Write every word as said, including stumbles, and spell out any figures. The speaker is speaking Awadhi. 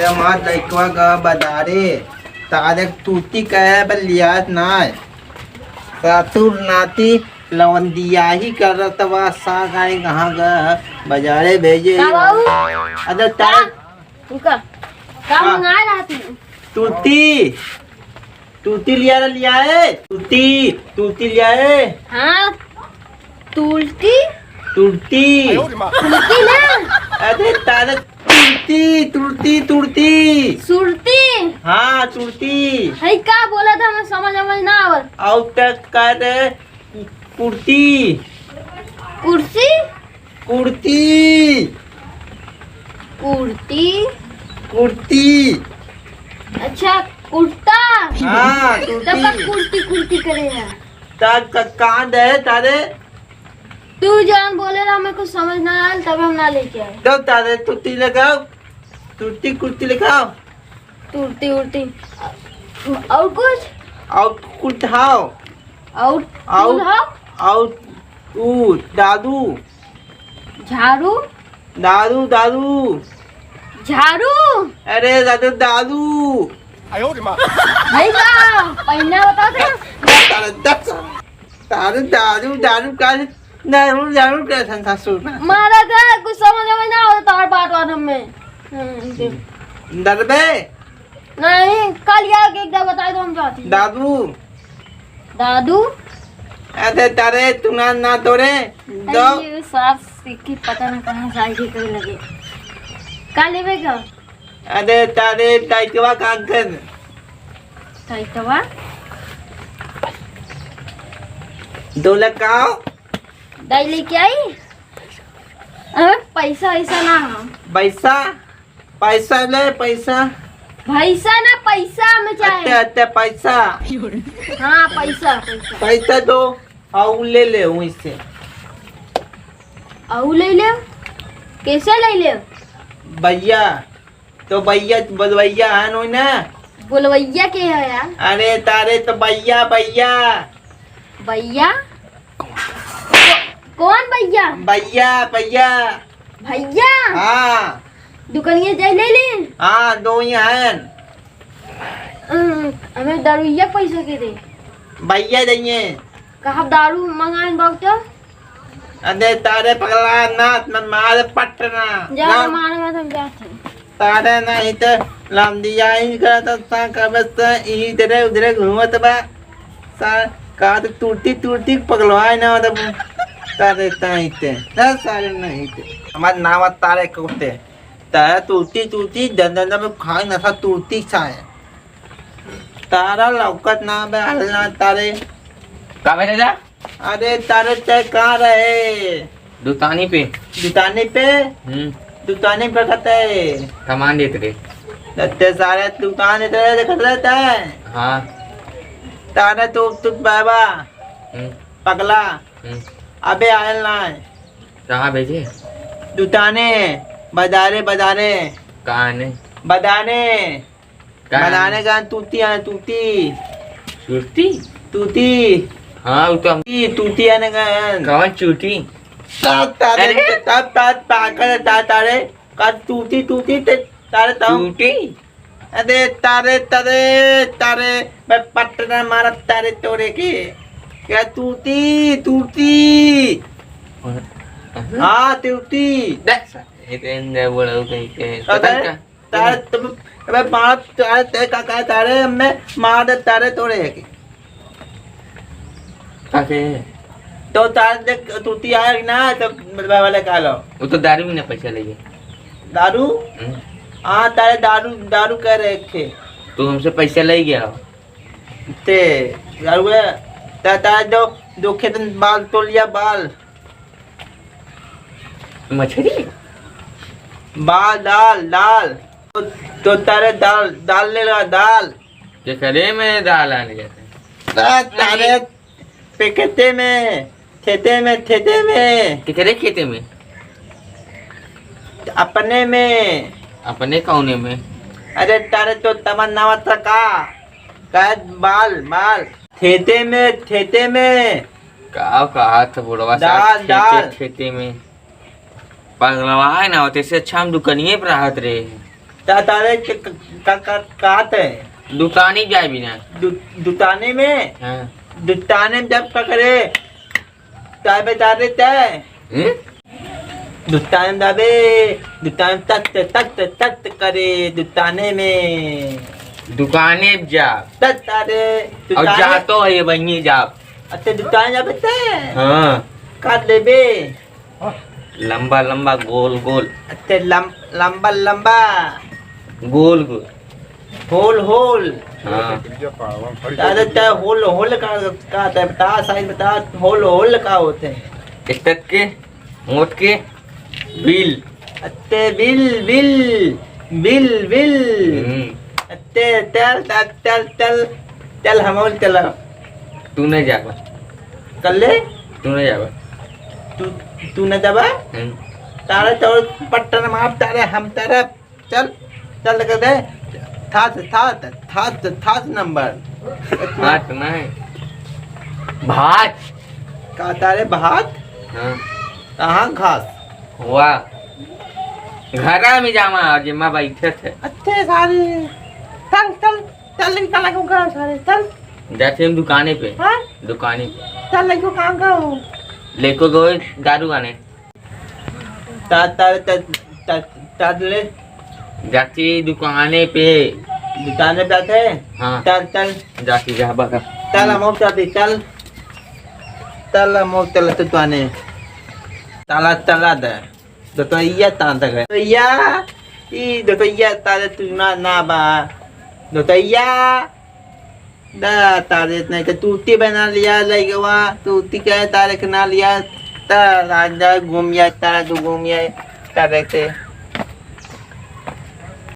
हमार लइकवा गा बजारे, तारे तुर्ती कहे बा लियात नाय। ससुर नाती लवंदियाही करत बा, सा गाय कहाँ गा बजारे भेजे। का बाबू? अरे तारे का? रुका। का का? मंगाए रहा तू? तुर्ती। तुर्ती लिया रे, लिया ए। तुर्ती, तुर्ती लिया ए। हाँ, तुर्ती? तुर्ती। तुर्ती ना? अरे तारे तुर्ती, तुर्ती, तुर्ती। सुरती? हाँ, तुर्ती। है का बोला था, हमें समझ, समझ ना आवत। आउ तक का रे, कुर्ती। कुर्सी? कुर्ती। कुर्ती? कुर्ती। अच्छा, कुर्ता। हाँ, तब का कुर्ती। कुर्ती, कुर्ती करे है। ता क-, कहाँ दे तारे? तू जान बोले रहा, हमें कुछ समझ ना आयल, तब हम ना लेके आए। दो तारे, तुर्ती लगाओ, तुर्ती कुर्ती लगाओ। तुर्ती उर्ती। और कुछ? और कुछ हाओ। और और, कुछ हाओ? और ऊ, दादू। झाड़ू? दारू, दारू। झाड़ू? अरे दादू, दारू। भाई का, पहिना बता दे। दारू, दारू, दारू का, दारू, दारू का संसार सुना। मारा था, कुछ समझ में ना आवत तोहर बात, बात हमें। हम्म, दे। डरबे? नहीं, कल यार एक बार बता दो, हम जाते हैं। दादू। दादू? अरे तारे, तू ना, ना तोरे। दो। अरे, सास सीखी, पता ना कहाँ से आई करे लगे। का लेबे का? अरे तारे, टाइटवा का कर। टाइटवा? दो लकाओ। दाई लेके आई? अबे पैसा वैसा ना हो। पैसा? पैसा ले, पैसा। भैसा ना, पैसा में चाहे। अत्ते, अत्ते, पैसा। हाँ, पैसा, पैसा। पैसा दो, और ले ले वहीं से। और ले ले? कैसे ले ले? भैया, तो भैया, बोलवैया है नो ना? बोलवैया के है यार? अरे तारे, तो भैया, भैया। भैया? को-, कौन भैया? भैया, भैया। भैया? हाँ। दुकनिया जाई ले ले? हाँ, दो ही हैं। हम्म, हमें दारुइया पैसा के दे। भैया जाइए। कहाँ दारू मंगाइन बाबू तो? अरे तारे पगला नाथ में मारे पटना। जा ना। तो मारे मत, हम जाते हैं। तारे नहीं तो लंदिया ही करत सा कब से इधरे उधरे घूमत बा। सा का तो टूटी टूटी पगलवाए ना होता। तारे ताई ते। ना सारे नहीं ते। हमार नाम तारे कोते। तारा टूटी टूटी दन दन में खाए नशा टूटी छाए। तारा लौकत ना बे हलना तारे। का बे दादा? अरे तारे ते कहाँ रहे? दुतानी पे। दुतानी पे? हम्म। दुतानी पे कहते हैं। सामान देत रहे। ते सारे दुकान देत रहे, देखत रहता है। हाँ। तारे तू, तू बाबा। हम्म। पगला। हम्म। अबे आयल ना है। कहाँ भेजे? दुताने, बजारे, बजारे। कहाँ ने? बदाने। कहाँ बनाने ने? का तूती आने, तूती। तूती? तूती। हाँ, वो तो हम ई तूती आने का है। कौन चूती? ता-, तारे, अरे? ता-, ता-, ता-, करे, ता-, तारे, का तूती, तूती, ते-, तारे, ताऊ। चूती? अरे, तारे, तारे, तारे, मैं पटना मारा तारे तोरे के। क्या तूती, तूती? हाँ? हाँ, तूती। देख, इतने बोला कहीं के। पता है? पता है? तारे तुम, अबे मार, तारे ते का, का, तारे मैं मार दे, तारे तोड़े है कि? काके? तो तारे देख, तूती आया कि ना, तो बलवा वाले का लो। वो तो दारू में ना पैसा लेगे। दारू? हम्म। हाँ, तारे दारू, दारू कह रहे थे। तू हमसे पैसा ले गया। ते, दारू है, ता, तारे दो, दो खेत में बाल तोड़ लिया, बाल। मछरी? बाल, दाल, दाल। तो, तो तारे दाल, दाल ले ला, दाल। केकरे में दाल आने जाते हैं? ता-, तारे अरे। पे खेते में, खेते में, खेते में। केकरे खेते में? अपने में। अपने कौने में? अरे तारे तो तमन्ना था का? का बाल, बाल। खेते में, खेते में। का कहा था बुढ़वा साहब? दाल, खेते, दाल। खेते में। पगलवा है ना, तेसे अच्छा हम दुकनिए पर रहत रहे। ता तारे क-, क-, क-, क-, कहत है? दुकानी जाए बिना। दु-, दुकाने में? हाँ। दुकाने में जब पकड़े, तय बता देते हैं। हम्म? दुकान दाबे, दुकान तत, तत, तत करे, दुकाने में। दुकाने जा। तत तारे, और दुकाने। जा तो है, वहीं जा। अच्छा, दुकान जाबे ते? हाँ। काट लेबे। लंबा लंबा, गोल गोल। अत्ते लम-, लंबा लंबा। गोल गोल। Hole hole. हाँ। दादा, तय होल होल का, का तय बता, साइज बता, होल होल का होते हैं? स्टेट के, मोट के, बिल। अत्ते बिल, बिल, बिल, बिल। हम्म। अत्ते तल, तल, तल, तल, तल हमोल चला। तू नहीं जाबा। कर ले। तू नहीं जाबा। तू, तू नहीं जाबा? हम्म। तारे तो पट्टन मार तारे हम तारे। चल, चल कर दे। थात, थात, थात, थात नंबर। थात नहीं। भात। का तारे भात? हाँ। कहाँ घास? वाह। घरा में जामा और जिम्मा बैठे थे। अच्छे सारे। चल, चल, चल, लेके चला क्यों कहाँ सारे? चल। जाते हम दुकाने पे। हाँ? दुकाने पे। चल, लेको काम करो। लेको गए दारू आने। ता-, ता-, ता-, ता-, ता-, ले। जाती दुकाने पे। दुकाने पे आते हैं? हाँ। चल, चल। जाती जा बका। चल, हम और जाती, चल। चल, हम और चल, तो दुकाने। ताला, ताला दे। दोतैया तान तक है। दोतैया, ई दोतैया तारे तू ना, ना बा। दोतैया। दा तारे नहीं तो तूती बना लिया लइगवा, तूती कहे तारे के ना लिया, ता राजा घूम जाए, तारा तू घूम जाए, तारे से।